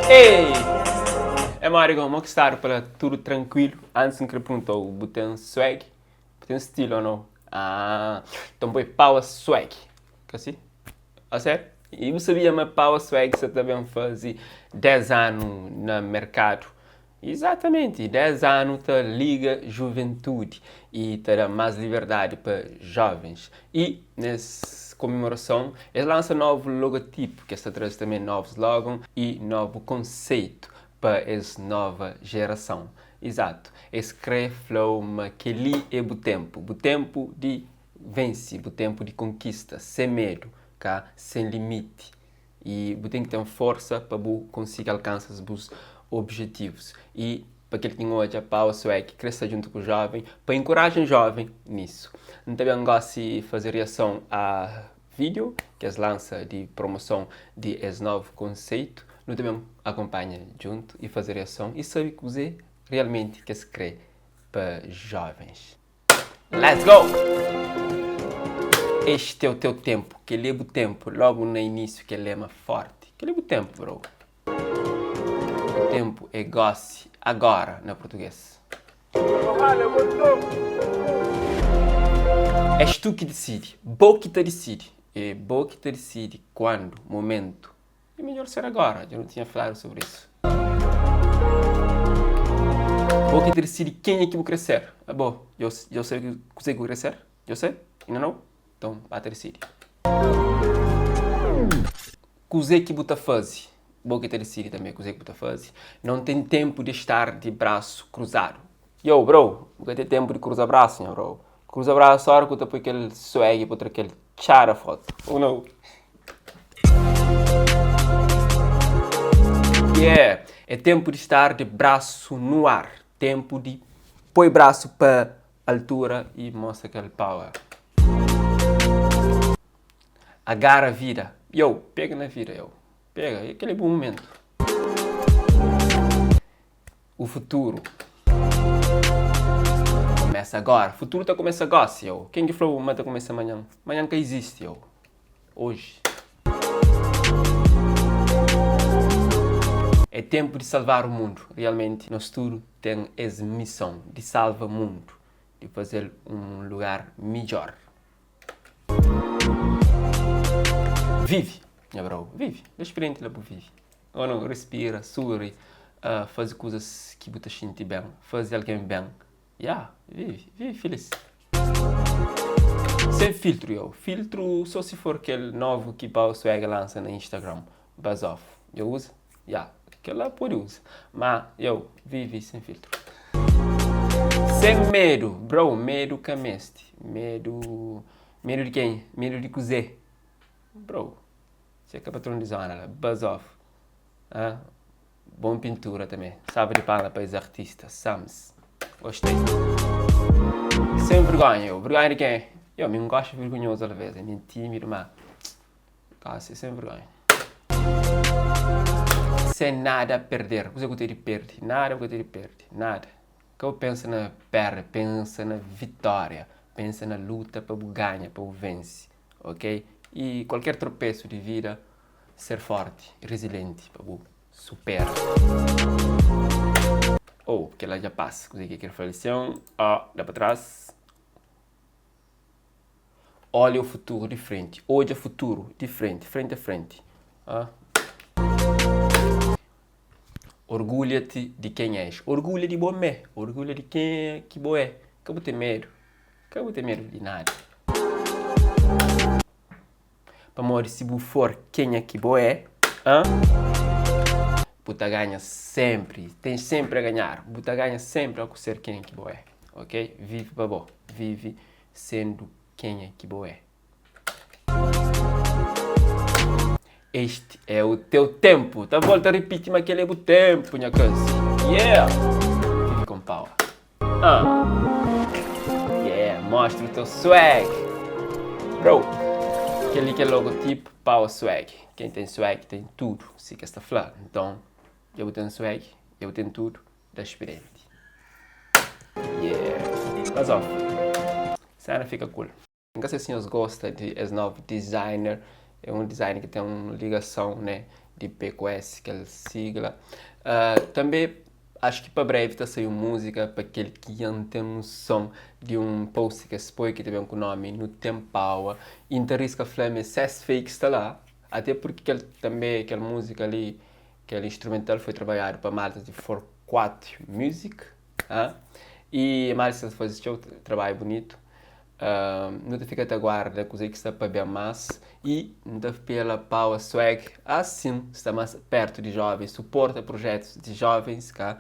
Ei! É modi gó, mo ki stadu pa la? Tudu trankuilu? Antis N kre pergunta-u, bu ten swag? Bu ten stilu ô nau? Aah, nton poi Power Swag, ka si? A sériu? I bu sabia ma Power Swag sa ta ben faze 10 anu na merkadu? Izatamenti, 10 anu ta liga juventudi i ta da más liberdadi pa jovens. I nes komemorason es lansa novu logotipu ki es ta traze tanbê novu slogan i novu konseitu pa es nova jerason. Izatu, es krê fla-u ma kel-li é bu ténpu, bu ténpu di vense, bu ténpu di konkista, sen medu, ka sen limiti. I bu ten ki ten forsa pa bu konsigi alkansa bus objetivus. I pa kel ki N odja, Power Swag krê sta djuntu ku jóven pa enkoraja jóven nisu. N ta ben gósi faze riason a vídiu ki es lansa di promoson di es novu konseitu. Nu ta ben akonpanha djuntu i faze riason i sabe kuzê rialmenti ki es krê pa jóvens. Let's go! Este é o teu tempo, kel-li é bu ténpu. Lógu na inísiu kel lema fórti. Kel-li é bu ténpu, bro. Bu ténpu é gósi, agóra na purtugês. És tu ki disidi, bo ki ta disidi. É bo ki ta disidi kuandu, momentu. É midjor ser agora, dja nu tinha fladu sobri isu. Bo ki ta disidi kenha ki bu kre ser. Abo, dja bu sabe kuzê ki bu kre ser? Dja bu sabe? Inda nau? Nton, ba ta disidi. Kuzê ki bu ta faze? Bo ki ta disidi tanbê kuzê ki bu ta faze. Não ten tenpu di estar di brasu kruzadu. Yo, bro, bu ka ten tenpu di kruza brasu, nha bro. Kruza brasu óra ki bu ta poi kel swag pa bu tra kel txada fotu. Ou nau? Yeah! É tenpu di star di brasu nu ar. Tenpu di poi brasu pa altura i mostra kel power. Agara vida. Yo, pega na vida, yo. Pega, é kel é bu mumentu. O futuru Kumesa agora Futuru ta kumesa gosi yo Ken ki fla-u ma ta kumesa manhan? Manhan ka izisti yo Oji É tenpu di salvar o mundu Realmenti nos tudu ten es mison Di salva mundu Di faze-l un lugar midjor Vivi nha brau, vivi Da spirienti la bu vivi Ô nau, respira, suri, faze kuzas ki bu ta xinti ben, faze algen ben. Ya, vive, vive filis. Sen filtru yo, filtru so si for kel novu ki Pau Swag lansa na Instagram, Buzz Off. Dja uza? Ya, kel la pode uza. Ma yo, vive sen filtru. Sen medu, bro, medu ka meste. Medu, medu di kenha? Medu di kuzê? Bro. Txeka patron di zona la, buzz off. Ah, bom pintura também. Salva de palma pa es artista, Sams. Gostei. Sem vergonha, eu. Vergonha de quem? Eu, mi gosto de vergonhoso às vezes, é tímido, mas gosto sem vergonha. Sem nada a perder. Kuzê ku ten di perde? Nada ku ten di perde, nada. Ka bu pensa na perde, pensa na vitória, pensa na luta pa bu ganha, pa bu vense. Ok y kualker tropesu di vida ser forti rizilienti pa bu supera oh kela dja pasa kuze ki kel fla li sin oh da pa tras olha o futuru di frenti odja futuru di frenti frenti a frenti ah orgulha-ti di ken és orgulha di bo mé orgulha di ken ki bo é ka bu ten medu Ka bu ten medu di nada. Pamodi si bu for kenha ki bo é, hã? Bu ta ganha sénpri. Tens sénpri a ganhar. Bu ta ganha sénpri ao ku ser kenha ki bo é. Ok? Vive pa bo. Vive sendu kenha ki bo é. Este é o teu tempo. Ta volta ripiti ma kel é bu tempo, nha kasi. Yeah! Vive com power. Ah. Yeah, mostra o teu swag. Bro, kel li ki é logotipo Power Swag. Quem tem swag tem tudo, si ki es ta fla. Nton, dja bu ten swag, dja bu ten tudo, da spirienti. Yeah. Buzz off. Sena fika cool. N ka sai si nhos gosta di es novu designer. É un design ki ten un ligason, né, di P ku S, kel sigla. Tanbe acho ki pa brevi ta sai un múzika pa kel ki N ten noson di un post ki es poi ki ta ben ku nomi Nu Ten Power y N ta riska fla ma é ses fake sta la, ate purki kel tanbe kel múzika li, kel instrumental foi trabadjadu pa maltas di 4 Music y maltas ta faze txeu trabadju bunitu. Nu ta fika ta guarda kuzê ki sta pa ben más y nu ta pela Power Swag asin sta más pertu di jovens, suporta projetus di jovens ka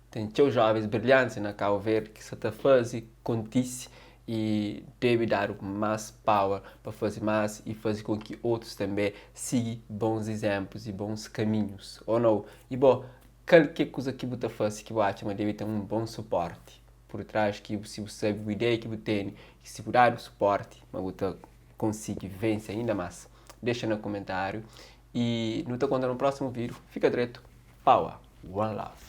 ten txeu jovens brilhantis na Cabo Verde ki sta ta faze kontise y debe dadu más power pa faze más y faze kon ki otus tanbe sigi bons izenplus y bons kaminhus o nau? Y bo kal ki é kuza ki bu ta faze ki bu atxa ma debe ten un bon suporti? Pur trás ki si bu sabe bu ideia ki bu tene ki si bu dadu suporti ma bu ta konsigi vense ainda más. Dexa na komentáriu y nu ta kontra no prósimu vídiu. Fika dretu. Power. One love.